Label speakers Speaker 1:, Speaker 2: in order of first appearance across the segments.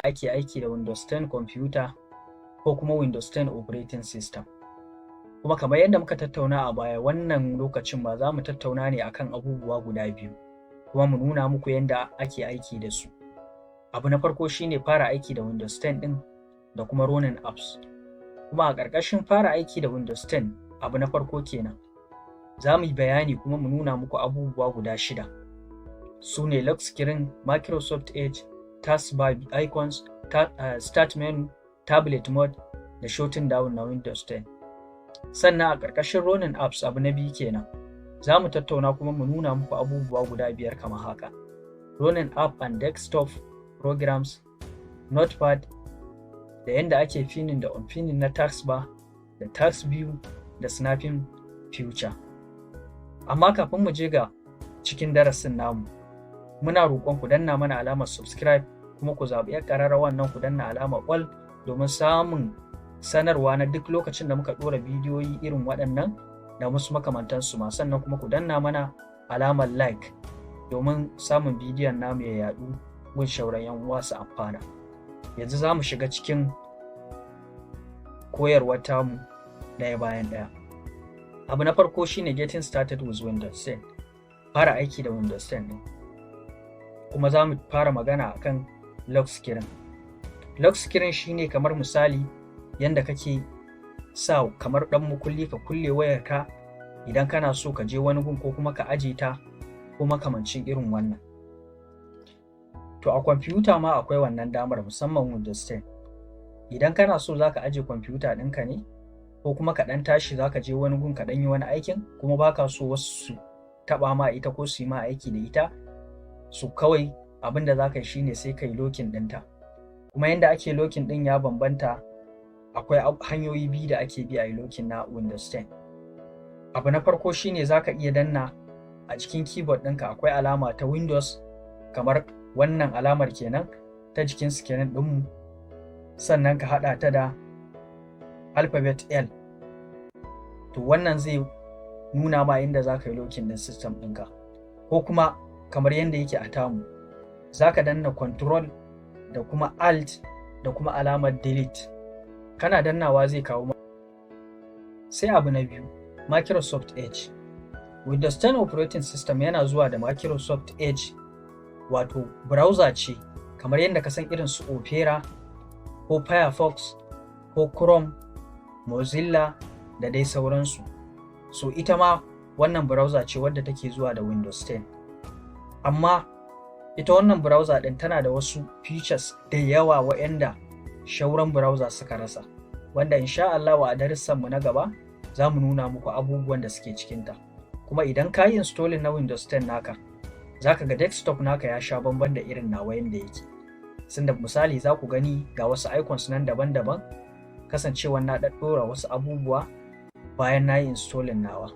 Speaker 1: Ake aiki da Windows 10 computer ko kuma Windows 10 operating system. Kuma kamar yadda muka tattauna a baya, wannan lokacin ba za mu tattauna ne akan abubuwa guda biyu, kuma mu nuna muku yadda ake aiki da su. Abu na farko shine fara aiki da Windows 10 ɗin da kuma running apps. Kuma a ƙarƙashin fara aiki da Windows 10, abu na farko kenan, za mu yi bayani kuma mu nuna muku abubuwa guda shida. Su ne lock screen, Microsoft Edge, taskbar icons, start menu, tablet mode da shutting down na Windows 10. Sannan a ƙarƙashin running apps, abu na biyu kenan, za mu tattauna kuma mu nuna muku abubuwa guda biyar kamar haka: running app and desktop programs, Notepad, da yadda ake pinning da unpinning na taskbar, da task view, da snapping feature. Amma kafin mu je ga cikin darasin namu, muna roƙon ku danna mana alamar subscribe, kuma ku zaɓi 'yar ƙararrawar nan, ku danna alamar all domin samun sanarwa na duk lokacin da muka ɗora bidiyoyi irin waɗannan da musu makamantansu ma. Sannan kuma ku danna mana alamar like domin samun bidiyon namu ya yaɗu gun shauran 'yan uwa su amfana. Yanzu za mu shiga cikin koyarwar tamu ɗaya bayan ɗaya. Abu na farko shine getting started with Windows 10, fara aiki da Windows 10 ɗin. Kuma za mu fara magana akan lock screen. Lock screen shine kamar misali yanda kake sa kamar ɗan mukulli ka kulle wayarka idan kana so ka je wani gun, ko kuma ka aje ta, ko makamancin irin wannan. To, a kwamfuta ma akwai wannan damar, musamman Windows 10. Idan kana so za ka aje kwamfuta ɗinka ne, ko kuma ka ɗan tashi za ka je wani gun ka ɗan yi wani aikin, kuma baka so wasu su taɓa ma ita ko su yi ma aiki da ita, su kawai abin da za ka yi shine sai ka yi locking ɗinta. Kuma yanda ake locking ɗin ya bambanta. Akwai hanyoyi biyu da ake bi a yi locking na Windows 10. Abu na farko shine za ka iya danna a cikin keyboard ɗinka, akwai alama ta Windows, kamar wannan alamar kenan ta jikin screen ɗinmu, sannan ka haɗa ta da alphabet L. To, wannan zai nuna ma inda za ka yi locking ɗin system ɗinka. Ko kuma kamar yadda yake a tamu, za ka danna Control da kuma Alt da kuma alamar Delete. Kana dannawa zai kawo. Sai abu na biyu, Microsoft Edge. Windows 10 operating system yana zuwa da Microsoft Edge, wato browser ce kamar yadda ka san irin su Opera ko Firefox ko Chrome, Mozilla da dai sauransu. So ita ma wannan browser ce wadda take zuwa da Windows 10. Amma ita wannan browser ɗin tana da wasu features da yawa waɗanda shauran browser suka rasa, wanda insha Allah a darussanmu na gaba za mu nuna muku abubuwan da suke cikinta. Kuma idan ka yi installing na Windows 10 naka, za ka ga desktop naka ya sha bamban da irin nawa yanda yake. Sanda misali za ku gani ga wasu icons nan daban-daban, kasancewar na ɗaɗɗora wasu abubuwa bayan na yi installing nawa.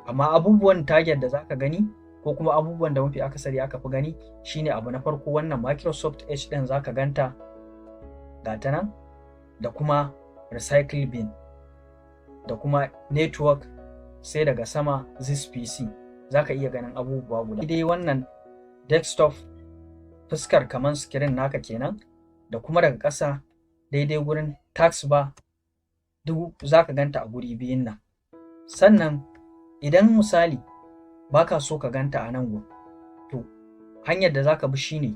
Speaker 1: Amma abubuwan target da za ka gani, ko kuma abubuwan da mafi akasari aka fi gani, shine abu na farko wannan Microsoft Edge ɗin, za ka ganta ga ta nan, da kuma recycle bin, da kuma network, sai daga sama this PC. Za ka iya ganin abubuwa guda dai wannan desktop fuskar kamar screen naka kenan, da kuma daga ƙasa daidai gurin taskbar, duk za ka ganta a guri biyun nan. Sannan idan misali baka so ka ganta a nan gun, to hanyar da za ka bi shine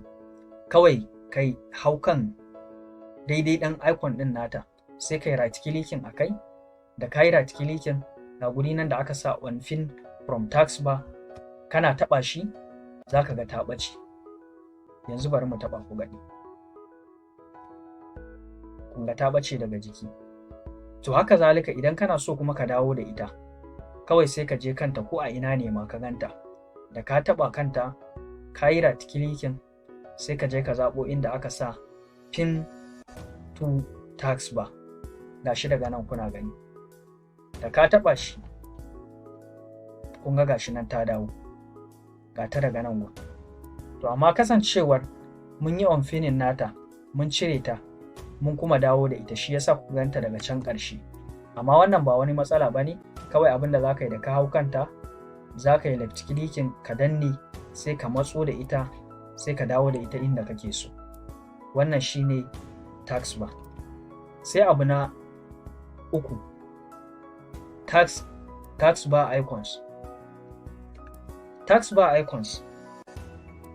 Speaker 1: kawai kai hau kan daidai ɗan icon ɗin nata, sai kai right clicking a kai. Da ka yi right clicking, ga guri nan da aka sa "Unpin from taskbar". Kana taɓa shi za ka ga ta ɓace. Yanzu bari mu taɓa ku gani. Kun ga ta ɓace daga jiki. To, haka zalika idan kana so kuma ka dawo da ita, kawai sai ka je kanta, ko a ina ne ma ka ganta, da ka taɓa kanta ka yi right clicking, sai ka je ka zaɓo inda aka sa "Pin to taskbar". Gashi daga nan kuna gani, da ka taɓa shi, kun ga gashi nan ta dawo, ga ta daga nan gun. To, amma kasancewar mun yi unpinning nata, mun cire ta, mun kuma dawo da ita, shi yasa ku ganta daga can ƙarshe. Amma wannan ba wani matsala ba ne. Kawai abin da za ka yi, da ka hau kanta, za ka yi left clicking, ka danne, sai ka matso da ita, sai ka dawo da ita inda kake so. Wannan shine taskbar. Sai abu na uku, taskbar icons. Taskbar icons,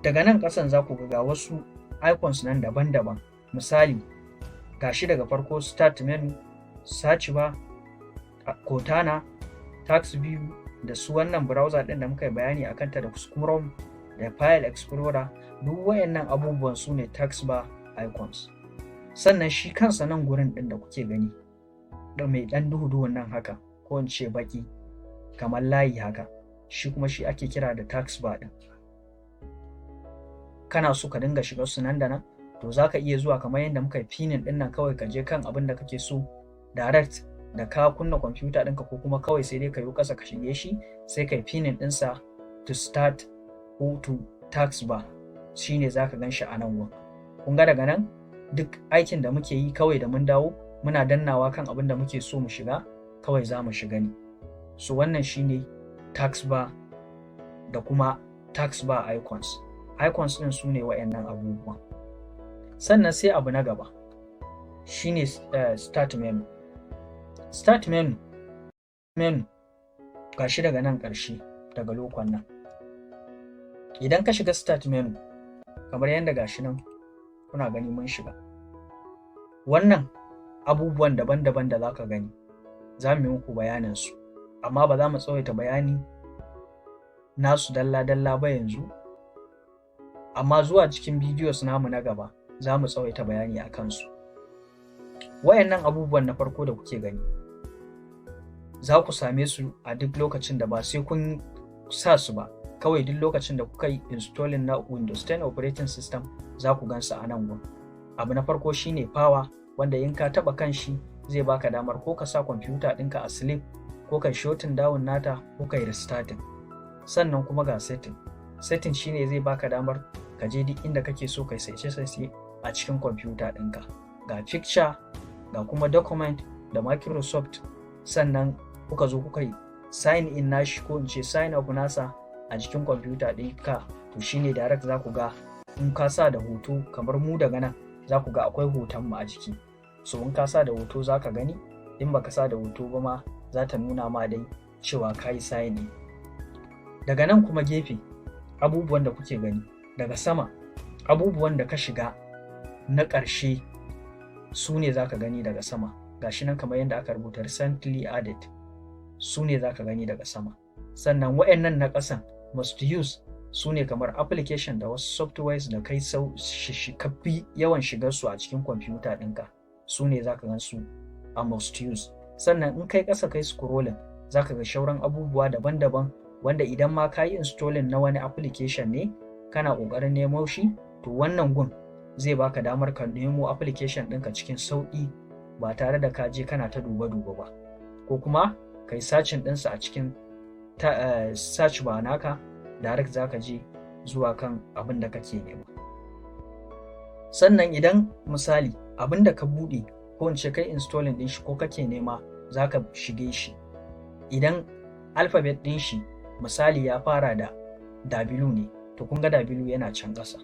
Speaker 1: daga nan ƙasan za ku ga wasu icons nan daban-daban. Misali, gashi daga farko start menu, search bar, Cortana, task view, da su wannan browser ɗin da muka yi bayani a kanta, da Chrome da File Explorer. Duk wayannan abubuwan su ne taskbar icons. Sannan shi kansa nan gurin ɗin da kuke gani da mai ɗan duhu-duhun nan haka, ko in ce baki kamar layi haka, shi kuma shi ake kira da taskbar ɗin. Kana so ka dinga shiga su nan da nan, to za ka iya zuwa kamar yadda muka yi pinning ɗin nan, kawai ka je kan abin da kake so direct da ka kunna kwamfuta ɗinka, ko kuma kawai sai dai ka yi ƙasa ka shige shi, sai ka yi pinning ɗinsa to start ko to taskbar, shine za ka gan shi a nan wurin. Kun ga daga nan duk aikin da muke yi, kawai da mun dawo muna dannawa kan abin da muke so mu shiga, kawai za mu shiga ne. So wannan shine taskbar da kuma taskbar icons. Icons ɗin su ne wa'annan abubuwan. Sannan sai abu na gaba shine start menu. Start menu gashi daga nan ƙarshe, daga lokon nan. Idan ka shiga start menu, kamar yadda gashi nan kuna gani mun shiga, wannan abubuwan daban-daban da za ka gani, za mu yi muku bayanin su, amma ba za mu tsawaita bayani nasu dalla-dalla ba yanzu, amma zuwa cikin videos namu na gaba za mu tsawaita bayani a kansu. Wayannan abubuwan na farko da kuke gani, za ku same su a duk lokacin da ba sai kun sa su ba, kawai duk lokacin da kuka yi installing na Windows 10 operating system, za ku gansu a nan gun. Abu na farko shine power, wanda in ka taba kan shi zai baka damar ko ka sa kwamfuta ɗinka a sleep, ko kai shutting down nata, ko kai restarting. Sannan kuma ga setting. Setting shine zai baka damar ka je duk inda kake so kai saice saice a cikin kwamfuta ɗinka. Ga picture, ga kuma document da Microsoft. Sannan kuka zo kuka yi sign in nashi, ko in ce sign up nasa a jikin kwamfuta ɗinka, to shine direct za ku ga in ka sa da hoto, kamar mu daga nan za ku ga akwai hoton mu a jiki. So in ka sa da hoto za ka gani, in baka sa da hoto ba ma za ta nuna ma dai cewa ka yi sign in. Daga nan kuma gefe, abubuwan da kuke gani daga sama, abubuwan da ka shiga na ƙarshe su ne za ka gani daga sama. Gashi nan kamar yadda aka rubuta "recently added", su ne za ka gani daga sama. Sannan wa'annan na ƙasan, most use, su ne kamar application da wasu softwares da kai sau fi yawan shigar su a cikin kwamfuta ɗinka, su ne za ka gan su a most use. Sannan in kai ƙasa kai scrolling, za ka ga shauran abubuwa daban-daban, wanda idan ma ka yi installing na wani application ne kana ƙoƙarin nemo shi, to wannan gun zai baka damar ka nemo application ɗinka cikin sauƙi ba tare da ka je kana ta duba-duba ba, ko kuma kai searching ɗinsa a cikin search bar naka, direct za ka je zuwa kan abin da kake nema. Sannan idan misali abin da ka buɗe, ko in ce kai installing ɗin shi ko kake nema za ka shige shi, idan alphabet ɗin shi misali ya fara da W ne, to kun ga W yana can ƙasa,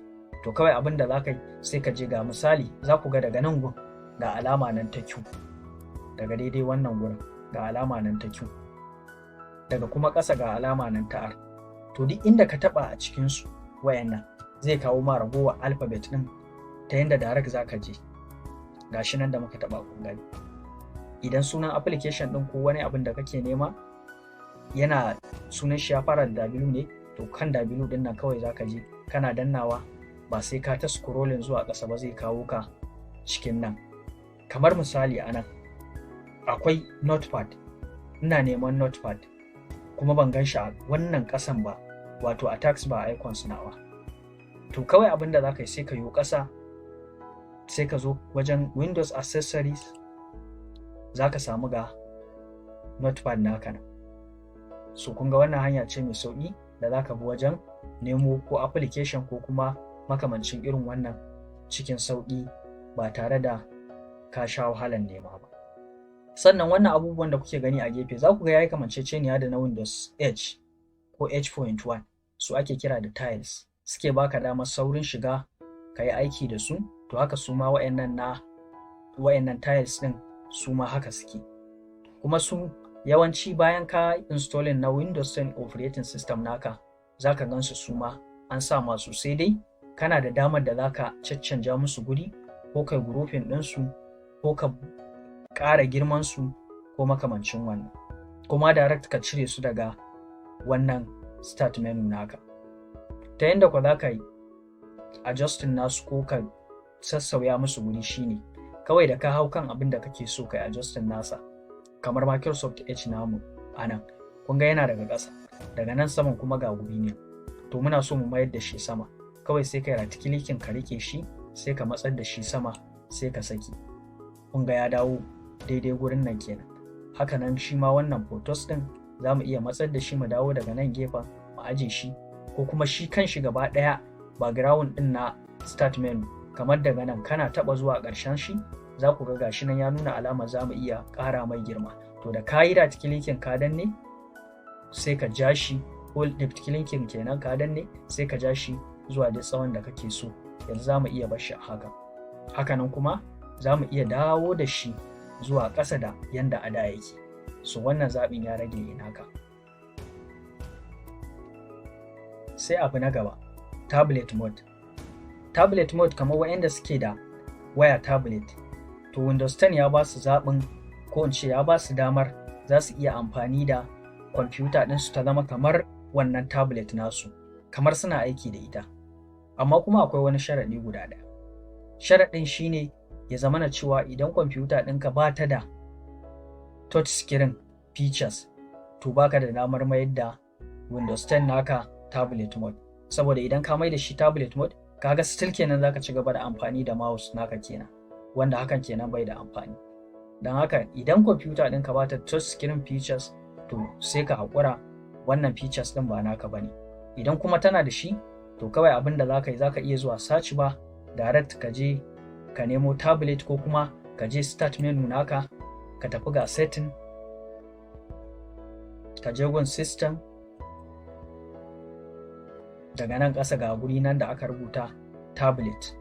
Speaker 1: to kawai abin da za ka yi sai ka je, ga misali za ku ga daga nan gun ga alama nan ta Q, daga daidai wannan gurin ga alama nan ta Q, daga kuma ƙasa ga alama nan ta R. To duk inda ka taɓa a cikinsu wayannan, zai kawo ma ragowar alphabet ɗin ta yanda direct za ka je. Gashi nan da muka taɓa, kun gani. Idan sunan application ɗin ko wani abin da kake nema yana sunan shi ya fara da W ne, to kan W ɗin nan kawai za ka je, kana dannawa ba sai ka ta scrolling zuwa ƙasa ba, zai kawo ka cikin nan. Kamar misali a nan akwai Notepad, ina neman Notepad kuma ban gan shi a wannan ƙasan ba, wato a taskbar icons nawa, to kawai abin da za ka yi sai ka yi ƙasa, sai ka zo wajen Windows accessories, za ka samu ga Notepad naka nan. So kun ga wannan hanya ce mai sauƙi da za ka bi wajen nemo ko application ko kuma makamancin irin wannan cikin sauƙi ba tare da ka sha wahalan nema ba. Sannan wannan abubuwan da kuke gani a gefe, za ku ga yayi kamanceceniya da na Windows Edge ko H.1, su ake kira da tiles, suke baka damar saurin shiga ka yi aiki da su. To To haka su ma wa'annan na wa'annan tiles ɗin, su ma haka suke. Kuma su yawanci bayan ka installing na Windows 10 operating system naka, zaka gansu su ma an sa masu, sai dai kana da damar da zaka caccanja musu guri, ko kai grouping ɗinsu, ko ka ƙara girman su, ko makamancin wannan, kuma direct ka cire su daga wannan start menu naka. Ta yanda kwa za ka yi adjusting nasu ko ka sassauya musu guri shine kawai da ka hau kan abin da kake so ka yi adjusting nasa, kamar Microsoft Edge namu a nan, kun ga yana daga ƙasa, daga nan saman kuma ga guri ne. To muna so mu mayar da shi sama, kawai sai ka yi right clicking, ka rike shi, sai ka matsar da shi sama, sai ka saki. Kun ga ya dawo daidai gurin nan kenan. Haka nan shi ma wannan Photos din za mu iya matsar da shi, mu dawo daga nan gefen mu aje shi, ko kuma shi kan shi gaba ɗaya background din na start menu, kamar daga nan kana taba zuwa ƙarshen shi, za ku ga gashi nan ya nuna alama za mu iya ƙara mai girma. To da ka yi right clicking ka danne, sai ka ja shi, ko left clicking kenan ka danne, sai ka ja shi zuwa da tsawon da kake so. Yanzu za mu iya bar shi a haka. Hakanan kuma za mu iya dawo da shi zuwa ƙasa da yanda a da yake. So wannan zaɓin ya rage naka. Sai abu na gaba, tablet mode. Tablet mode, kamar waɗanda suke da waya tablet, to Windows 10 ya ba su zaɓin, ko in ce ya ba su damar za su iya amfani da kwamfuta ɗinsu ta zama kamar wannan tablet nasu, kamar suna aiki da ita. Amma kuma akwai wani sharaɗi guda ɗaya. Sharaɗin shine ya zama na cewa idan kwamfuta ɗinka ba ta da touch screen features, to baka da damar mayar da Windows 10 naka tablet mode, saboda idan ka mai da shi tablet mode, kaga still kenan zaka ci gaba da amfani da mouse naka kenan, wanda hakan kenan bai da amfani. Don haka idan kwamfuta ɗinka ba ta touch screen features, to sai ka haƙura, wannan features ɗin ba naka bane. Idan kuma tana da shi, to kawai abin da zaka yi, zaka iya zuwa search bar direct, ka je ka nemo tablet, ko kuma ka je start menu naka, ka tafi ga setting, ka je gun system, daga nan ƙasa ga guri nan da aka rubuta tablet,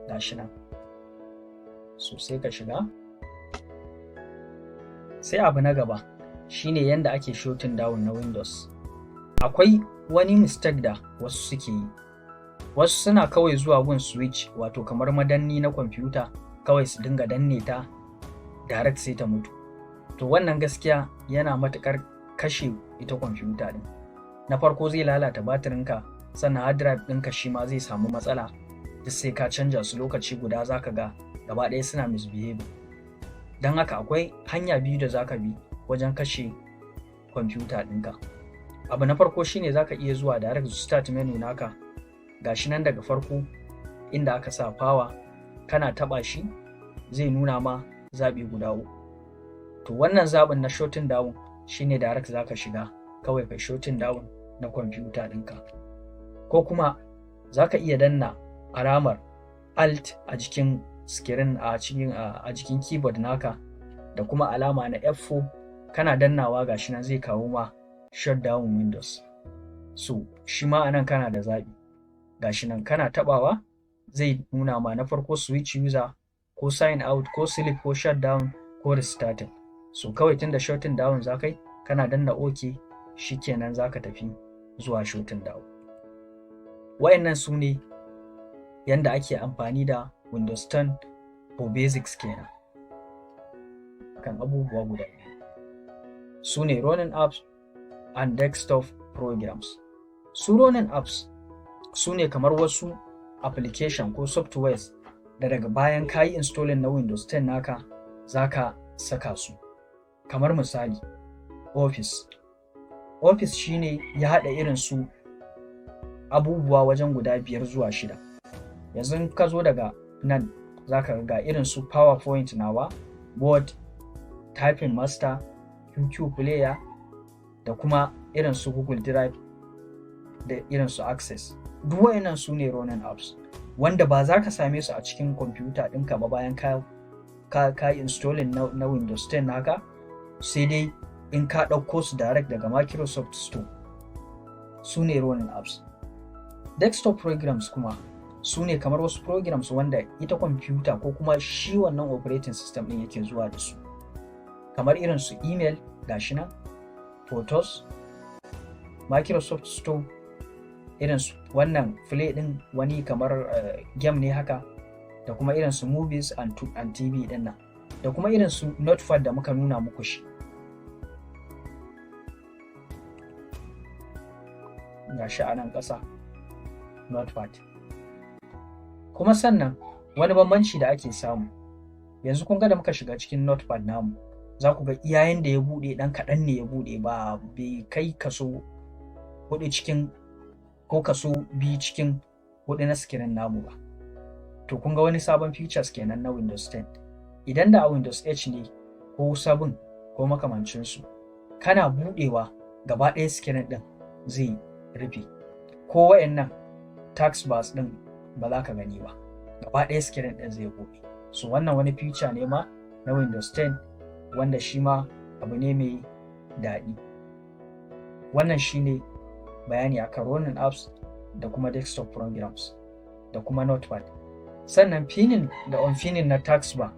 Speaker 1: gashi nan. So sai ka shiga. Sai abu na gaba shine yanda ake shutting down na Windows. Akwai wani mistake da wasu suke yi. Wasu suna kawai zuwa gun switch, wato kamar madanni na kwamfuta, kawai su dinga danne ta direct sai ta mutu. To wannan gaskiya yana matuƙar kashe ita kwamfuta din. Na farko zai lalata batirinka, sannan hard drive ɗinka shi ma zai samu matsala, duk sai ka canja su lokaci guda, zaka ga gaba ɗaya suna misbehaving. Don haka akwai hanya biyu da zaka bi wajen kashe kwamfuta ɗinka. Abu na farko shine zaka iya zuwa direct start menu naka, gashi nan daga farko inda aka sa power, kana taɓa shi zai nuna ma zaɓi guda uku. To wannan zaɓin na shutting down shine direct zaka shiga kawai kai shutting down na kwamfuta ɗinka. Ko kuma zaka iya danna alamar Alt a jikin screen, a cikin a jikin keyboard naka, da kuma alama na F4. Kana dannawa, gashi nan zai kawo ma shutdown Windows. So shi ma anan kana da zaɓi. Gashi nan kana taɓawa zai nuna ma na farko switch user, ko sign out, ko sleep, ko shutdown, ko restarting. So kawai tunda shutting down za kai, kana danna OK, shikenan za ka tafi zuwa shutting down. Wayannan su ne yanda ake amfani da Windows 10 for basics kenan, kan abubuwa guda biyu, su ne running apps and desktop programs. Su running apps su ne kamar wasu application ko softwares da daga bayan ka yi installing na Windows 10 naka za ka saka su. Kamar misali Office. Office shine ya haɗa irin su abubuwa wajen guda biyar zuwa shida. Yanzu ka zo daga nan za ka ga irin su PowerPoint nawa, Word, Typing Master, QQ Player, da kuma irin su Google Drive, da irin su Access. Duk wayannan su ne running apps wanda ba za ka same su a cikin kwamfuta ɗinka ba bayan ka installing na Windows 10 naka, sai dai in ka ɗauko su direct daga Microsoft Store. Su ne running apps. Desktop programs kuma Su ne kamar wasu programs wanda ita kwamfuta ko kuma shi wannan operating system ɗin yake zuwa da su, kamar irin su email, gashi nan, Photos, Microsoft Store, irin su wannan Play ɗin, wani kamar game ne haka, da kuma irin su Movies and TV ɗin nan, da kuma irin su Notepad da muka nuna muku shi, gashi a nan ƙasa, Notepad. Kuma sannan wani bambanci da ake samu yanzu, kun ga da muka shiga cikin Notepad namu, za ku ga iyayen da ya buɗe ɗan kaɗan ne ya buɗe, ba bai kai kaso 4 cikin ko kaso 2 cikin 4 na screen namu ba. To, kun ga wani sabon features kenan na Windows 10. Idan da a Windows 8 ne ko 7 ko makamancinsu, kana buɗewa gaba ɗaya screen ɗin zai rufe, ko wayannan taskbars ɗin ba za ka gani ba, gaba ɗaya screen ɗin zai buɗe. So wannan wani feature ne ma na Windows 10 wanda shi ma abu ne mai daɗi. Wannan shine bayani akan running apps da kuma desktop programs da kuma Notepad. Sannan pinning da unpinning na taskbar,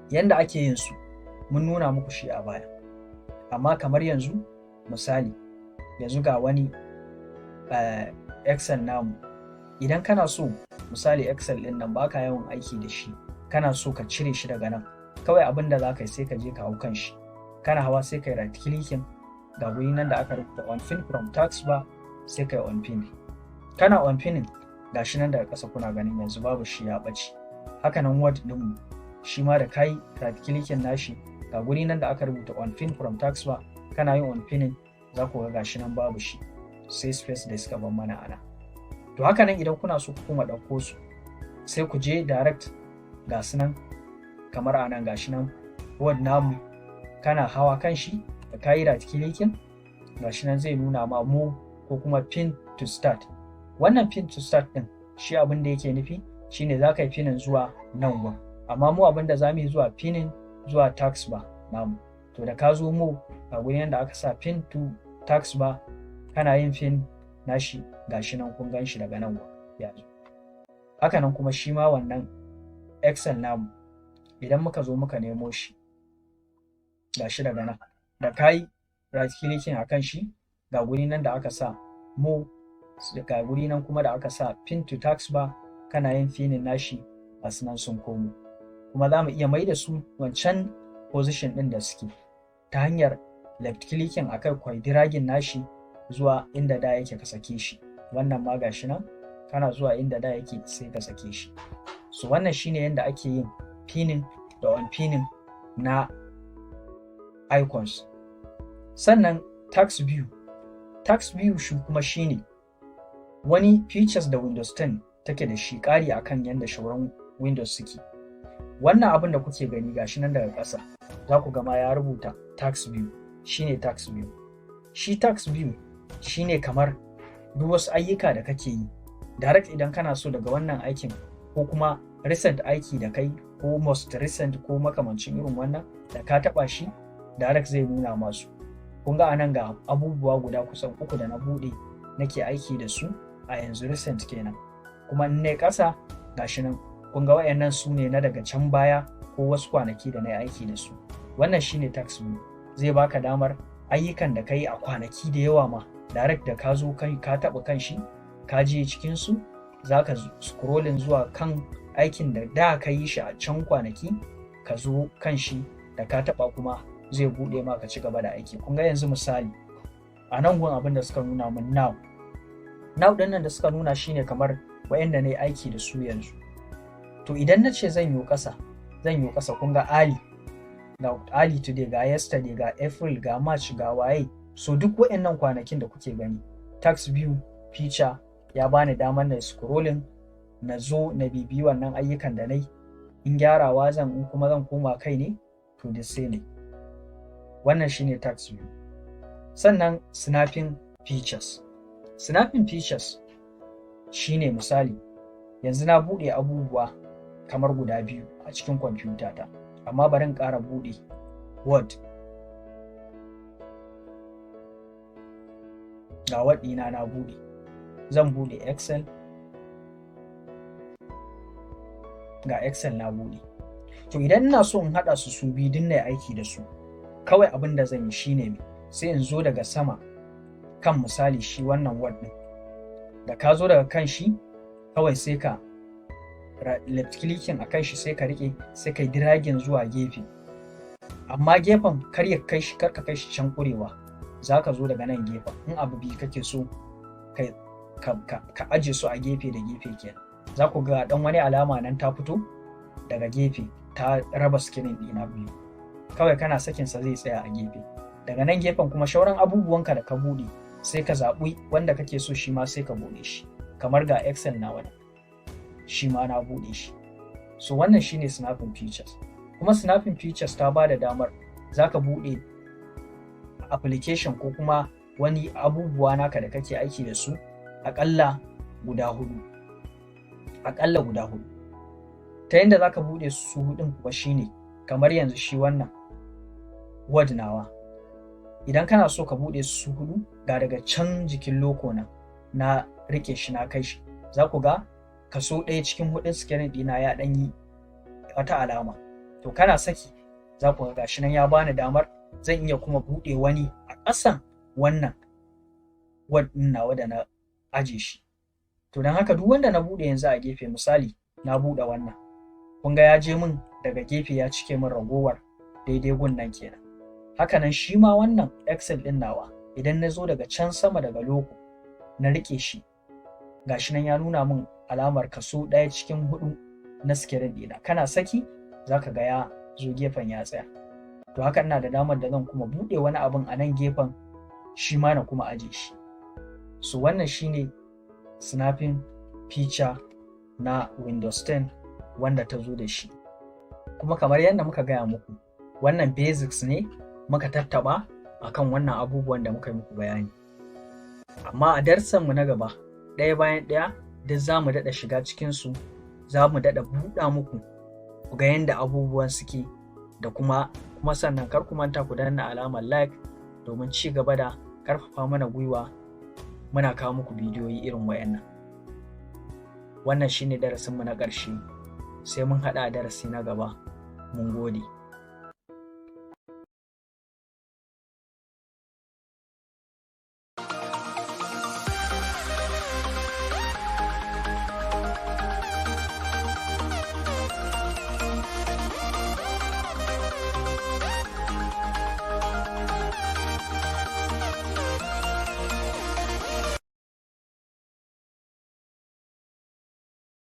Speaker 1: yanda ake yin su mun nuna muku shi a baya. Amma kamar yanzu misali, yanzu ga wani Excel namu. Idan kana so, misali, Excel ɗin nan baka yawan aiki da shi, kana so ka cire shi daga nan, kawai abin da za ka yi, sai ka je ka hau kan shi. Kana hawa, sai ka yi right clicking, ga guri nan da aka rubuta "Unpin from taskbar", sai ka yi unpin. Kana unpinning, gashi nan daga ƙasa kuna ganin yanzu babu shi, ya ɓace. Haka nan Word ɗinmu shi ma, da kai right clicking nashi, ga guri nan da aka rubuta "Unpin from taskbar", kana yin unpinning, za ku ga gashi nan babu shi, sai space da suka ban mana ana. To, haka nan idan kuna so ku kuma ɗauko su, sai ku je direct, ga su nan kamar a nan, gashi nan Word namu. Kana hawa kan shi, da ka yi right clicking, gashi nan zai nuna ma "More" ko kuma "Pin to start". Wannan "Pin to start" din shi abin da yake nufi shine za ka yi pinning zuwa nan gun, amma mu abin da za mu yi zuwa pinning zuwa taskbar namu. To, da ka zo "More", a gurin da aka sa "Pin to taskbar", kana yin pin nashi, gashi nan kun gan shi daga nan gun yanzu. Haka nan kuma shi ma wannan Excel namu, idan muka zo muka nemo shi, gashi daga nan, da ka yi right clicking a kan shi, ga guri nan da aka sa "More", ga guri nan kuma da aka sa "Pin to taskbar", kana yin pinning nashi, gasu nan sun komo. Kuma za mu iya mai da su wancan position ɗin da suke ta hanyar left clicking akai, kwai dragging nashi zuwa inda da yake, ka sake shi. Wannan ma gashi nan, kana zuwa inda da yake, sai ka sake shi. So wannan shine yadda ake yin pinning da unpinning na icons. Sannan task view. Task view shi kuma shine wani features da Windows 10 take da shi, ƙari akan yadda shauran Windows suke. Wannan abin da kuke gani, gashi nan daga ƙasa, za ku gama ya rubuta "Task view". Shine task view. Shi task view shine kamar duk wasu ayyuka da kake yi direct, idan kana so daga wannan aikin ko kuma recent aiki da kai ko most recent ko makamancin irin wannan, da ka taba shi, direct zai nuna masu. Kun ga anan ga abubuwa guda kusan uku da na bude nake aiki da su a yanzu, recent kenan. Kuma in ne ƙasa, gashi nan, kun ga wayannan su ne na daga can baya ko wasu kwanaki da na yi aiki da su. Wannan shine task view, zai baka damar ayyukan da ka yi a kwanaki da yawa ma, direct da ka zo kai ka taɓa kan shi, ka je cikin su, za ka scrolling zuwa kan aikin da da ka yi shi a can kwanaki, ka zo kan shi, da ka taɓa kuma zai buɗe ma, ka ci gaba da aiki. Kun ga yanzu misali a nan gun, abin da suka nuna mun, "Now". "Now" ɗin nan da suka nuna shine kamar wayanda na yi aiki da su yanzu. To, idan na ce zan yi ƙasa, zan yi ƙasa, kun ga early, ga early today, ga yesterday, ga April, ga March, ga waye. So duk wayannan kwanakin da kuke gani, task view feature ya bani damar na scrolling, na zo na bibiyi wannan ayyukan da na yi. In gyarawa zan, in kuma zan koma kai ne, to da sai ne. Wannan shine task view. Sannan snapping features. Snapping features shine misali yanzu na buɗe abubuwa kamar guda biyu a cikin kwamfuta ta, amma bari in ƙara buɗe Word. Ga Word ɗina na buɗe, zan buɗe Excel. Ga Excel na buɗe. To, idan ina so in haɗa su su biyu din na aiki da su, kawai abin da zan yi shine me? Sai in zo daga sama kan, misali, shi wannan Word ɗin. Da ka zo daga kan shi, kawai sai ka left clicking a kan shi, sai ka rike, sai ka dragging zuwa gefe. Amma gefen kar ya kai shi, kar ka kai shi can kurewa. Za ka zo daga nan gefen, in abu biyu kake so ka aje su a gefe da gefe kenan, za ku ga dan wani alama nan ta fito daga gefe, ta raba screen ɗina biyu. Kawai kana sakin sa, zai tsaya a gefe. Daga nan gefen kuma, shauran abubuwanka da ka buɗe, sai ka zaɓi wanda kake so, shi ma sai ka buɗe shi. Kamar ga Excel na wani, shi ma na buɗe shi. So wannan shine snapping features. Kuma snapping features ta ba da damar za ka buɗe application ko kuma wani abubuwa naka da kake aiki da su aƙalla guda hudu, aƙalla guda hudu. Ta yadda za ka buɗe su hudun kuwa shine, kamar yanzu shi wannan Word nawa, idan kana so ka buɗe su hudu, ga daga can jikin logo na, na rike shi, na kai shi, za ku ga kaso 1/4 screen ɗina ya ɗan yi wata alama. To, kana saki, za ku ga gashi nan ya bani damar zan iya kuma buɗe wani a ƙasan wannan Word ɗin nawa da na aje shi. To, don haka duk wanda na buɗe yanzu a gefe, misali na buɗe wannan, kun ga ya je min daga gefe, ya cike min ragowar daidai gun nan kenan. Hakanan shi ma wannan Excel ɗin nawa, idan na zo daga can sama, daga logo, na riƙe shi, gashi nan ya nuna min alamar kaso 1/4 na screen ɗina. Kana saki, za ka ga ya zo gefen ya tsaya. To, haka ina da damar da zan kuma buɗe wani abun a nan gefen, shi ma na kuma aje shi. So wannan shine snapping feature na Windows 10 wanda ta zo da shi. Kuma kamar yadda muka gaya muku, wannan basics ne muka tattaba akan wannan abubuwan da muka yi muku bayani. Amma a darsanmu na gaba, ɗaya bayan ɗaya duk za mu daɗa shiga cikinsu, za mu daɗa buɗa muku ku ga yadda abubuwan suke. Da kuma sannan kar ku manta ku danna alamar like domin ci gaba da ƙarfafa mana gwiwa muna kawo muku bidiyoyi irin wayannan. Wannan shine darasinmu na ƙarshe, sai mun haɗa darasi na gaba. Mun gode.